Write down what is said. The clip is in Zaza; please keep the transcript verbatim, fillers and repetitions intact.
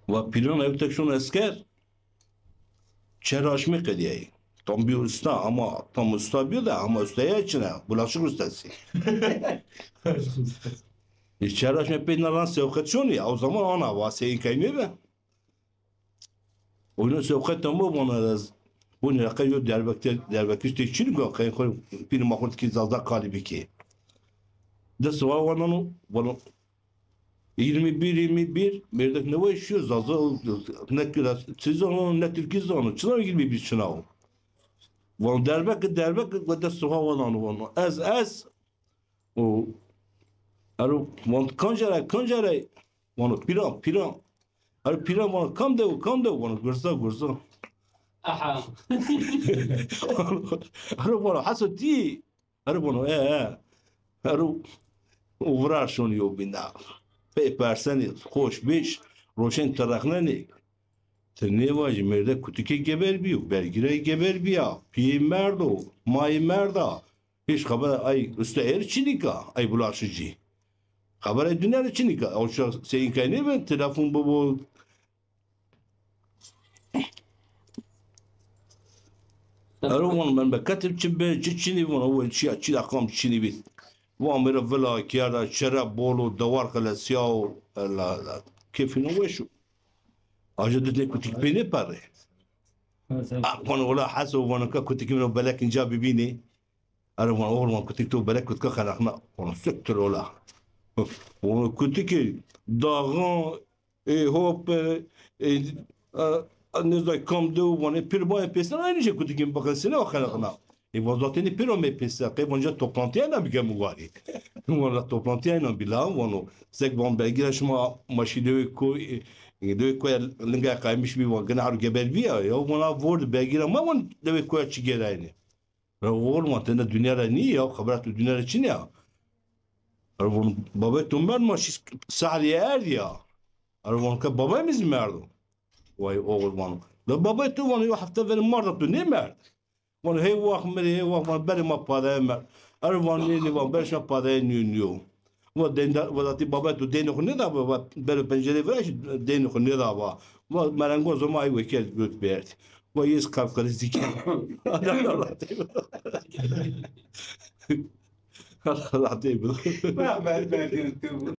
Wa pîran ew tek şon esker, çer aşmê qedîyayî. Tam bîyo usta, ama tam usta bîyo de, ama ustaya çine, bulaşık ustası. E, çer aşmê pey na ran sewqet şonî, o zaman ana va seyîn kaynê be. Oyna sewqet tam bu bana ez. Bu ne kadar yo derbekte, derbekte işte çin go kay koy pîr ma xurt ki Zaza kalbi ki. De sıva vanano, vano yirmi bir, yirmi bir, merdek ne vay şu Zaza ne kira, siz onu ne Türkiye onu, çınar yirmi bir çınav. Vano derbek, derbek, ve de sıva vanano vano. Ez, ez, O, ero, vano, kancere, kancere? Vano, pîran, pîran. Ero, pîran, vano, kam dew, kam dew? Vano, gurza, gurza. Aha. Ero, vano, Heso tî? Ero, vano, e, e. Ero, o virar şon yo bîna. Pey persenî, xoş bîş, roşen tirexnenî. Ti nêvajî mêrde kutikê geber bîyo, bergîrayî geber bîya, pîyê merdo, mayê merda. Hiç xebera ay usta er çinîka, ay bulaşıcı. Xebera dinya de çinîka. O şa seyîn kay nêben, telefon bibo. Ero vano memleketim çi be, çi çinî vano, o çi ya, çi raqam çinî bî. Van bira vila kerda, çere bolo, dewar xelesîya o, Allah Allah. Keyfîno weş o. Aja dutê kutik pê nêperrê. Ha, sen A, vano, ola Heso, vano, ka kutikê min o belek inca bibînê. Ero vano, oğul, vano, kutik to belek kutika xeneqna. Vano, siktir ola. Vano, kutikê dağın, e, hop, e, e, a, a, nêzay kam dew, vano, e, pir bayê pêsen, aynı şey kutikê min bakın, sene o xeneqna. E, vano, zaten pir o me pêse, qey vano, ca toplantıya ina bike mugarî. Vano, toplantıya ina bila, vano, zek van belgîra şima maşî dewê koy, e, dewê koy linga kaymış bî, van gina ero geber bîya, ya, vana vordi belgîra ma, van dewê koy çi gerayne. Ra oğul ma tene dünya ra nî ya, xebera tu dünya ra çin ya. Ero vano, babay tu merd ma şî sahrîye erd ya. Ero vano ke babay mi zî merdo. Vay oğul vano. La babay tu vano yo hefte verî marda tu nêmerd. Vano hey wax mi rê, hey wax, vano berê ma padaya merd. Ero vano nê, nê, vano berê şima padaya nîyo, nîyo. Va denda, va zatî babay tu deynê xo nêdaba, va bero pencereyê viraşî deynê xo nêdaba. Va merengoz o ma ay wekerd göt berd. Va yê zî kalp krizi kerd. Allah Allah. Allah Allah. Rahmet versin.